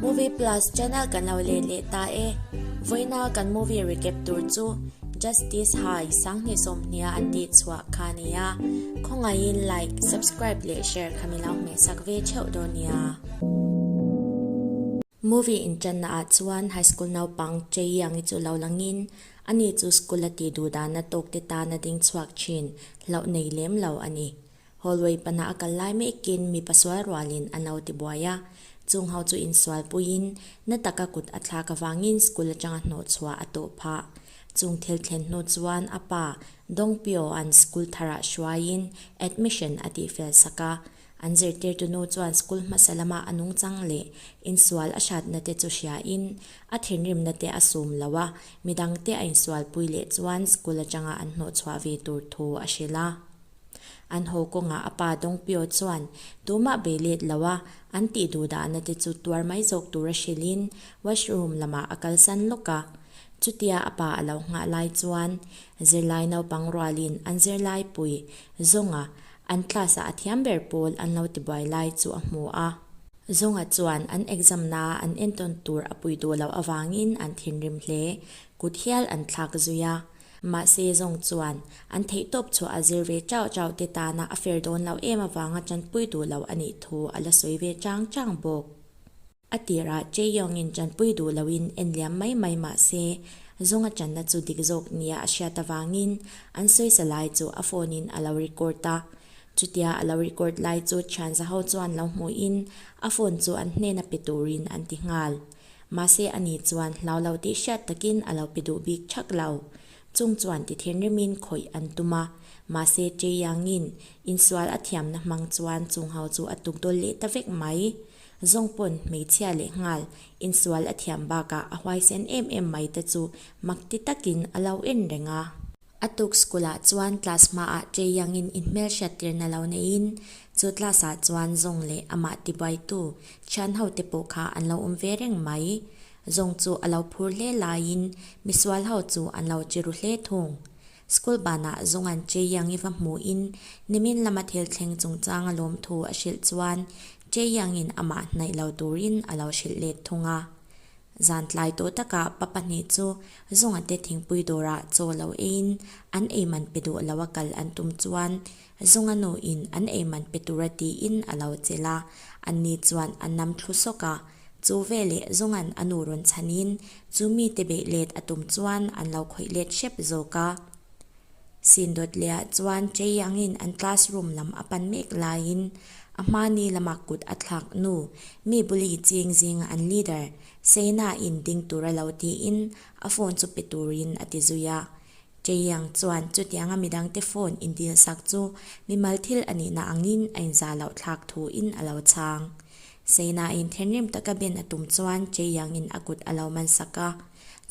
Movie Plus channel kan lo let leh ta e. Vawiina kan movie recap tur chu Justice High Sanghni Sawmhnia an tih chhuah kha a ni a. Khawngaihin like, subscribe leh share kha mi lo hmehsak ve theuh dawn nia. Movie inṭanna ah chuan high school naupang Chei Yang-i chu lo langin ani chu school a tih duh dana tawk te tana ding chhuak ṭhin hlauh nei lem lo a ni. Hallway pana a kal lai mekin mipa sual rualin an lo ti buai a, chung ho chu insual puiin na taka kut a thlak avangin school atanga hnawhchhuah a tawh phah. Chung thil thlen hnu chuan a pa Dongpyo-a'n school tharah hruaiin admission a tihfel sak a, An zirtirtu nu chuan school hmasa lama a nungchang leh insual a hratna te chu hriain a thinrimna te a sum lo a, midangte a insualpui leh chuan school atanga an hnawhchhuah ve tur thu a hrilh a. An haw kawngah a pa Dongpyo chuan tumah bei let lo a, an tih duhdahna te chu tuar mai zawk tura hrilhin washroom lamah a kalsan lawk a. Chutia a pa a lo nghah lai chuan zirlai naupang rualin an zirlai pui zawnga An class ah a thiam ber pawl an lo ti buai lai chu a hmu a. Zawnga chuan an exam na an entawn tur a pui duh loh avangin an thinrim hle, kut hial an thlak zui a. Mahse zawng chuan an theihtawp chhuah a zir ve chauh chauh te tana a fer dawn loh em avanga tanpui duh loh a nih thu a la sawi ve chang chang bawk. A tirah Chaeyoung-in tanpui duh loin en liam mai mai mah se, Zunga channa chu dik zawk nia a hriat avangin an sawisa lai chu a phone-in a lo record a. Chutia a lo record lai chu thianza ho chuan lo hmuhin a phone chu an hnena pe turin an ti nghal. Mahse ani chuan hlau lo tih hriat takin a lo pe duh bik thak lo. Chung chuan ti thinrimin khawih an tum a, mahse Chaeyoung-in insual a thiamna hmang chuan chung ho chu a tukdawl leh ta vek mai. Zawng pawn hmeichhia leh nghal insual a thiam bakah a huaisen em em mai te chu mak ti takin a lo en reng a. A tuk school ah chuan class hmaah Chei Yangin inhmelhriat tirna lo neiin chu class ah chuan Zawng leh amah tibuaitu thian ho te pawh kha an lo awm ve reng mai. Zawng chu a lo phur hle laiin misual ho chu an lo chiru hle thung. School banah Zungan Che Yang-i va hmuhin nimin lama thil thleng chungchang a lawm thu a hrilh chuan Che Yang-in amah hnaih lo turin a lo hrilh let thung a. Zan tlai tawh takah pa pahnih chu Zunga te thingpui dawrah chaw lo eiin an eiman pe duh lo a kal an tum chuan Zunga nuin an eiman pe tura tiin a lo chelh a, anni chuan an nam thlu sawk a. Chu veleh Zungan a nu rawn chhanin chu mite beih let a tum chuan an lo khawih let hrep zawk a. Sin dawt lehah chuan Chei angin an classroom lam a pan mek laiin a hmani lama kut a thlak nu mi buli ching zinga an leader Seina in ding tura lo tiin a phone chu pe turin a ti zui a. Chei-ang chuan chutianga midangte phone indil sak chu mimal thil a nihna angin a inzah loh thlak thuin a lo chhang. Seina-in thenrim taka ben a tum chuan Chei-angin a kut a lo man sak a,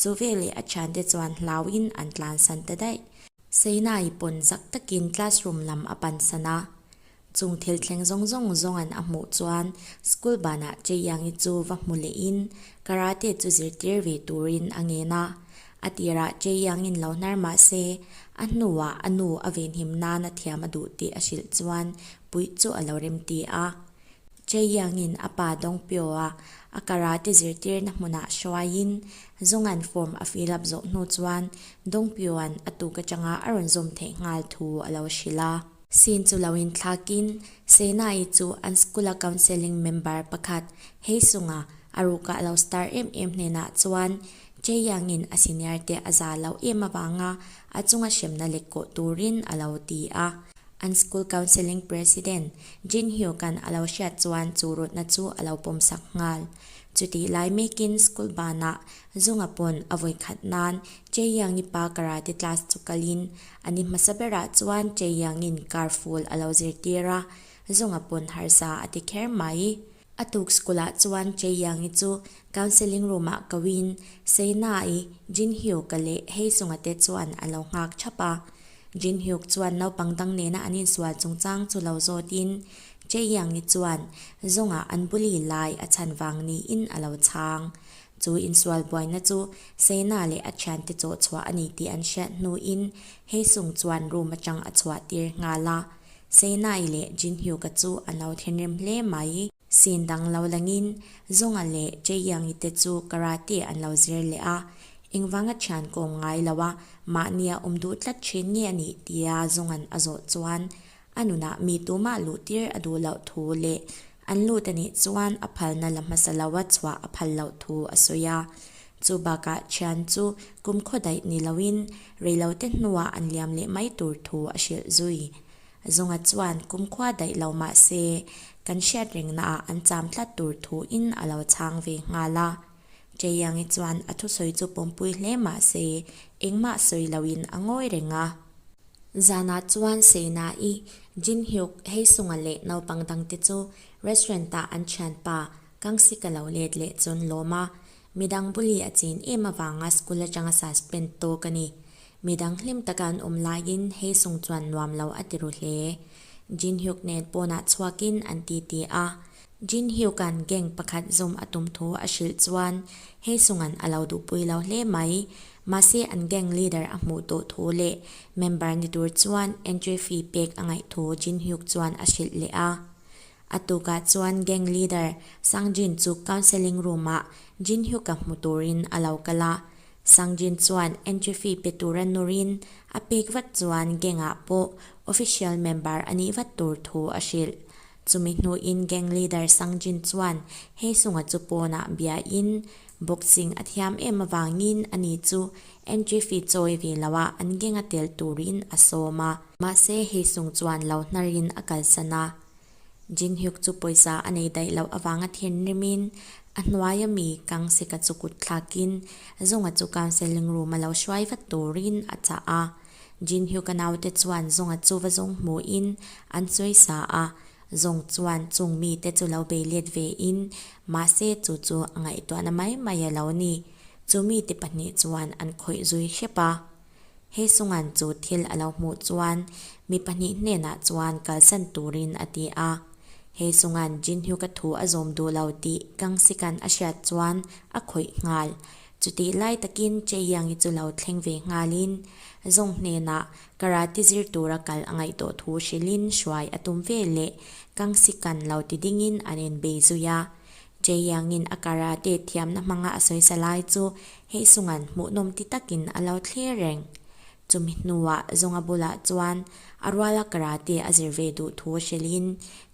chu veleh a thiante chuan hlauin an tlansan ta daih. Seina-i pawn zak takin classroom lam a pansan a. Chung thil thleng zawng zawng zawng an a hmuh chuan school banah Cheiyangi chu va hmu lehin karate chu zirtir ve turin a ngen a. A tirah Cheiyangin lo hnar mah se, a hnuah a nu a venhim nan a thiam a duh tih a hrilh chuan puih chu a lo remti a. Cheiyangin a pa Dongpyo-a a karate zirtirna hmunah hruaiin Zungan form a fill up zawh hnu chuan Dongpyo-a'n a tuk atanga a rawn zawm theih nghal thu a lo hrilh a. Sin chu lo inthlakin Sena-i chu an school-a counselling member pakhat Heisunga a rukah lo star em em hnenah chuan Chae-Young-in a senior te a za loh em avanga a chunga hremna lek kawh turin a lo ti a. An school counselling president Jin Hyuk-a'n a lo hriat chuan chu rawtna chu a lo pawmsak nghal. Chutih lai mekin school banah Zunga pawn a vawikhat nan Chae-Young-i pa karate class chu kalin A ni hmasa berah chuan Chae-Young-in car full a lo zirtir a, Zunga pawn harsa a ti kher mai. A tuk school-ah chuan Chae-Young-i chu counselling room-ah koin Seina-i, Jin Hyuk-a leh Hae-sung-a te chuan a lo nghak thap a. Jin Hyuk chuan naupang dang nena an insual chungchang chu lo zawtin Chae-Young-i chuan Zunga an bully lai a chhan vang niin a lo chhang. Chu insual buaina chu Seina leh a thiante chawh chhuah a ni tih an hriat hnuin Haesung chuan room atang a chhuah tir nghal a. Seina-i leh Jin Hyuk-a chu an lo thinrim hle mai. Scene dang lo langin Zawnga leh Chaeyoung-i te chu karate an lo zir leh a, engvanga thian kawm ngai lo a mahnia awm duh tlat thin nge a nih tia Zawnga'n a zawh chuan a nunah mi tumah luh tir a duh loh thu leh an lut a nih chuan a phalna la hmasa lo a chhuah a phal loh thu a sawi a. Chu bakah thian chu kumkhaw daih ni loin reilote hnuah an liam leh mai tur thu a hrilh zui. Zawnga chuan kumkhua daih lo mah se, kan hriat rengnaah an cham tlat tur thuin a lo chhang ve nghal a. Chaeyoung-i chuan a thusawi chu pawmpui hle mah se, engmah sawi loin a ngawi reng a. Zanah chuan Seina-i, Jin Hyuk, Heisunga leh naupang dangte chu restaurant-ah an thianpa Kangsi-ka lo let leh chuan lawm a, midang buli a chin em avanga school atanga suspend tawk a ni. Midang hlim taka an awm laiin Heisung chuan nuam lo a ti ru hle. Jin Hyuk nen pawnah chhuakin an ti ti a. Jin Hyuk-a'n gang pakhat zawm a tum thu a hrilh chuan Heisung-a'n a lo duhpui lo hle mai. Mahse an gang leader a hmuh tawh thu leh member ni tur chuan entry fee pek a ngaih thu Jin Hyuk chuan a hrilh leh a. A tukah chuan gang leader Sang Jin chu counselling room-ah Jin Hyuk-a hmu turin a lo kal a. Sangjin chuan entry fee pe tura nurin a pek vat chuan gang-ah pawh official member a nih vat tur thu a hrilh. Chumi hnuin gang leader Sangjin chuan Hesunga chu pawnah biain boxing a thiam em avangin ani chu entry fee chawi ve loah an gang-a tel turin a sawm a. Mahse Heisung chuan lo hnarin a kalsan a. Jin Hyuk chu pawisa a nei daih loh avanga thinrimin a hnuaia mi Kang Sika chu kut thlakin Zawnga chu counselling room a lo hruai vat turin a chah a. Jin Hyuk a naute chuan Zawnga chu va zawng hmuhin an sawi sa a, Zawng chuan chung mite chu lo bei let vein mahse chu chu a ngaihtuahna mai mai a lo ni. Chu mite pahnih chuan an khawih zui hrep a. He Sungan chu thil a lo hmuh chuan mi pahnih hnenah chuan kalsan turin a ti a. He Sungan Jinhyuk-a thu a zawm duh lo tih Kangsikan a hriat chuan a khawih nghal. Chutih lai takin Chaeyoung-i chu lo thleng ve nghalin Zong hnenah karate zir tura kal a ngaih tawh thu hrilhin hruai a tum ve leh Kangsikan lo ti dingin an inbei zui a. Chaeyoung-in a karate thiamna hmanga a sawisa lai chu Heisunga'n hmuhnawm ti takin a lo thlir reng. Chumi hnuah Zawnga bulah chuan a ruala karate a zir ve duh thu hrilhin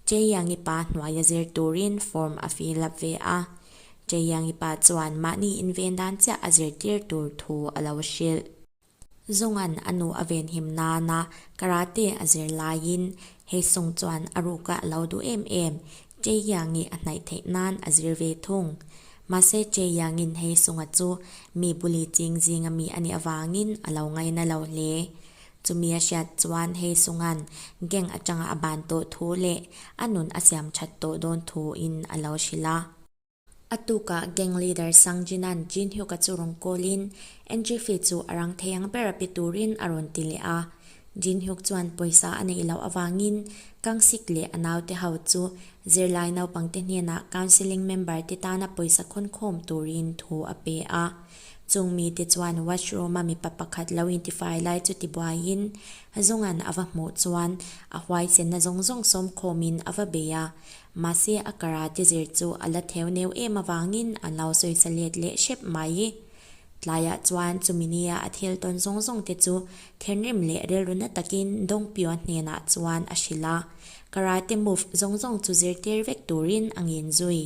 Chaeyoung-i pa hnuaia zir turin form a fill up ve a. Chaeyoung-i pa chuan mahni inven dan chiah a zirtir tur thu a lo hrilh. Zawnga'n a nu a venhim nana karate a zir laiin Heisung chuan a ruka a lo duh em em, Chaeyoung-i a hnaih theih nan a zir ve thung. Mahse Chaeyoung-in Heisung-a chu mi buli ching zinga mi a nih avangin a lo ngaina lo hle. Chumi a hriat chuan Heisung-a'n gang atanga a ban tawh thu leh a nun a siam that tawh dawn thuin a lo hrilh a. A tukah gang leader Sang Jin-a'n Jin Hyuk-a chu rawn call-in entry fee chu a rang thei ang ber a pe turin a rawn ti leh a. Jin Hyuk chuan pawisa a neih loh avangin Kang Sik leh a naute ho chu zirlai naupangte hnenah counselling member te tana pawisa khawnkhawm turin thu a pe a. Chung mite chuan washroom-a mipa pakhat lo intifai lai chu tibuaiin Zunga'n a va hmuh chuan a huaisenna zawng zawng sawmkhawmin a va bei a. Mahse a karate zir chu a la theu neu em avangin an lo sawisa let leh hrep mai. Tlaiah chuan chumi nia a thil tawn zawng zawng te chu thenrim leh rilru na takin Dongpyo hnenah chuan a hrilh a, karate move zawng zawng chu zirtir vek turin a ngen zui.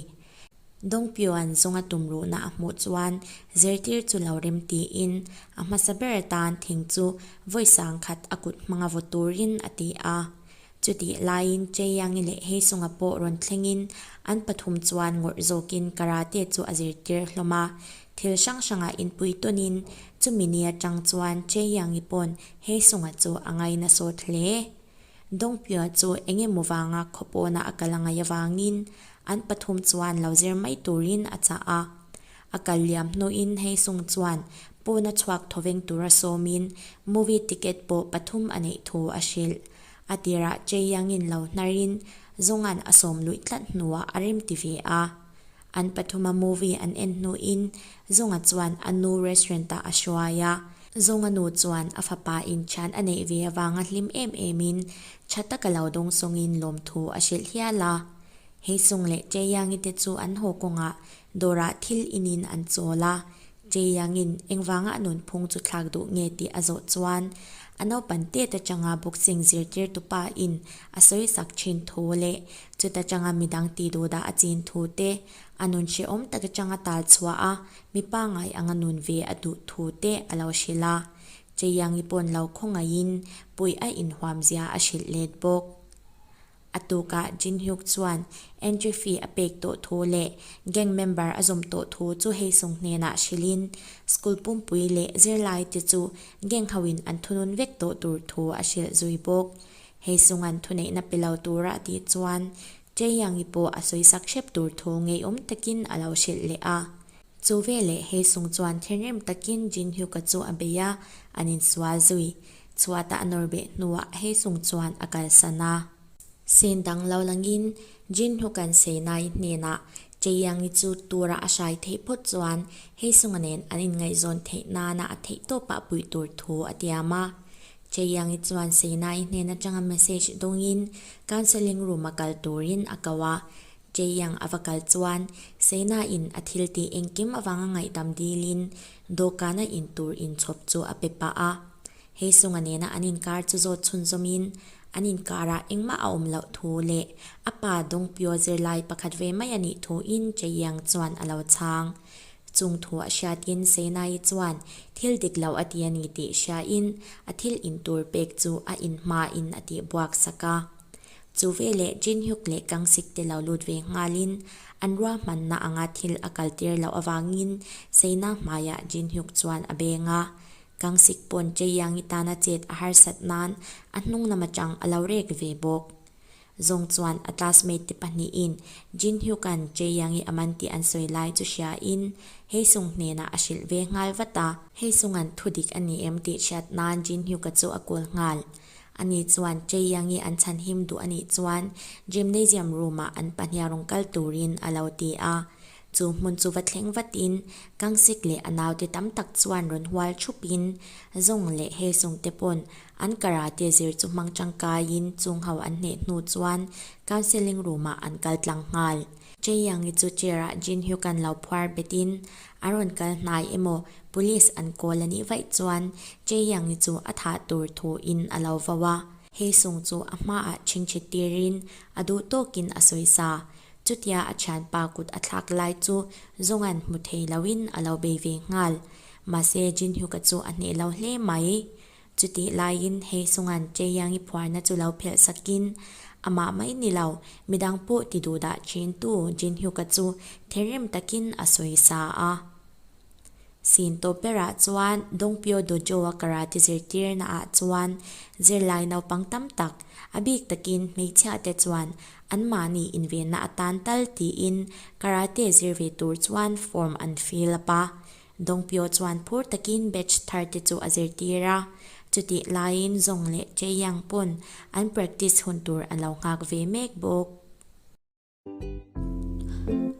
Dongpyoan zawnga tumruhna a hmuh chuan zirtir chu lo rem tiin a hmasa ber atan thing chu vawi sangkhat a kut hmanga vaw turin a ti a. Chutih laiin Chaeyoung-i leh Heisung-a pawh rawn thlengin an pathum chuan ngawrh zawkin karate chu a zirtir hlawm a. Thil hrang hrangah inpui tawnin chumi ni atang chuan Chaeyoung-i pawn Heisung-a chu a ngaina sawt hle. Dongpyo chu eng emaw vanga khaw pawna a kal a ngaih avangin an pathum chuan lo zir mai turin a chah a. A kal liam hnuin Heisung chuan pawna chhuak thawveng tura sawmin movie ticket pawh pathum a neih thu a hrilh. A tirah Chaeyoung-in lo hnarin Zunga'n a sawm luih tlat hnuah a rem ti ve a. An pathuma movie an en hnuin Zunga chuan a nu restaurant-ah a hruai a. Zunga nu chuan a fapa inthian a neih ve avanga hlim em emin tha taka lo dawngsawngin lawmthu a hrilh hial a. Heisung leh Chaeyoung-i te chu an haw kawngah dawrah thil inin an chawl a, Chaeyoung-in engvanga a nunphung chu thlak duh nge tih a zawh chuan a naupan tet atanga boxing zirtirtu pa in a sawi sak thin thu leh chuta tanga midang tih duh dah a chin thu te, a nun hrehawm tak atanga tal chhuah a mi pangngai anga nun ve a duh thu te a lo hrilh a. Chaeyoung-i pawn lo khawngaihin puih a inhuam zia a hrilh let bawk. A tukah Jin Hyuk chuan entry fee a pek tawh thu leh gang member a zawm tawh thu chu Heisung hnenah hrilhin school pumpui leh zirlai te chu gang hoin an thunun vek tawh tur thu a hrilh zui bawk. Heisunga'n thuneihna pe lo tura a tih chuan Chaeyoung-i pawh a sawisak hrep tur thu ngeiawm takin a lo hrilh leh a. Chu veleh Heisung chuan thinrim takin Jin Hyuk-a chu a bei a, an insual zui. Chhuata a nawr beh hnuah Heisung chuan a kalsan a. Sen dang lo langin Jin Hyuk-a'n Seinai hnenah Chaeyoung-i chu tura a hrai theih phawt chuan Heisung-a nen an inngaihzawn theih nana a theihtawpah puih tur thu a tiam a. Chaeyoung-i chuan Seinai hnen atanga message dawngin counselling room-a kal turin a ko a. Chaeyoung a va kal chuan Seina-in a thil tih engkim avanga ngaihdam dilin dawhkana in tur inchhawp chu a pe pah a. Heisunga nena an inkar chu zawt chhunzawmin an inkarah engmah a awm loh thu leh a pa Dongpyo zirlai pakhat ve mai a nih thuin Chaeyoung chuan a lo chhang. Chung thu a hriatin Seina-i chuan thil dik lo a ti a ni tih hriain a thil in tur pek chu a in hmain a tihbuak sak a. Chu veleh Jin Hyuk leh Kang Sik te lo lut ve nghalin an ruahmanna anga thil a kaltir loh avangin Seina hmaiah Jin Hyuk chuan a beng a. Kang Sik pawn Chaeyoung-i tana chet a harsat nan a hnung lam atang a lo rek ve bawk. Zong chuan a classmate te pahnihin Jin Hyuk-a'n Chaeyoung-i a man tih an sawi lai chu hriain Heisung hnenah a hrilh ve nghal vat a. Heisung-a'n thudik a ni em tih hriat nan Jin Hyuk-a chu a kawl nghal. Ani chuan Chaeyoung-i an chhanhim duh a nih chuan gymnasium room-ah an pahniha rawn kal turin a lo ti a. Chu hmun chu va thleng vatin Kangsik leh a naute tam tak chuan rawn hual thupin Zong leh Haesung te pawn an karate zir chu hmang tangkaiin chung ho an hneh hnu chuan counselling room-ah an kal tlang nghal. Chaeyoung-i chu chair-ah Jin Hyuk-a'n lo phuar betin a rawn kal hnai emaw Police an kawl a nih vaih chuan Chaeyoung-i chu a thah tur thuin a lo vo a. Haesung chu a hmaah chhingchhit tirin a duh tawkin a sawisa. Chutia a thianpa kut a thlak lai chu Zunga'n hmu thei loin a lo bei ve nghal. Mahse Jinhyuk-a chu a hneh lo hle mai. Chutih laiin hei Sunga'n Chaeyoung-i phuarna chu lo phelh sakin amah mai ni lo, midang pawh ti duh dah thintu Jinhyuk-a chu thinrim takin a sawisa a. Sin tawp berah chuan Dongpyo Dojo-a karate zirtirna ah chuan zirlai naupang tam tak, a bik takin hmeichhia te chuan anmahni invenna atan tal tiin karate zir ve tur chuan form an fill up a. Dongpyo chuan phur takin batch thar te chu a zirtir a, chutih laiin Zong leh Chaeyoung pawn an practice hun tur an lo nghak ve mek bawk.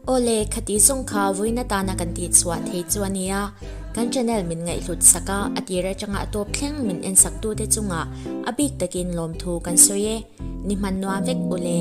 Awle, khati zawng kha vawiin atana kan tih chhuah thei chu a nia. Kan channel min ngaihhlut sak a, a tir atanga a tawp thleng min en sak tute chungah a bik takin lawmthu kan sawi e. Ni hman nuam vek ule.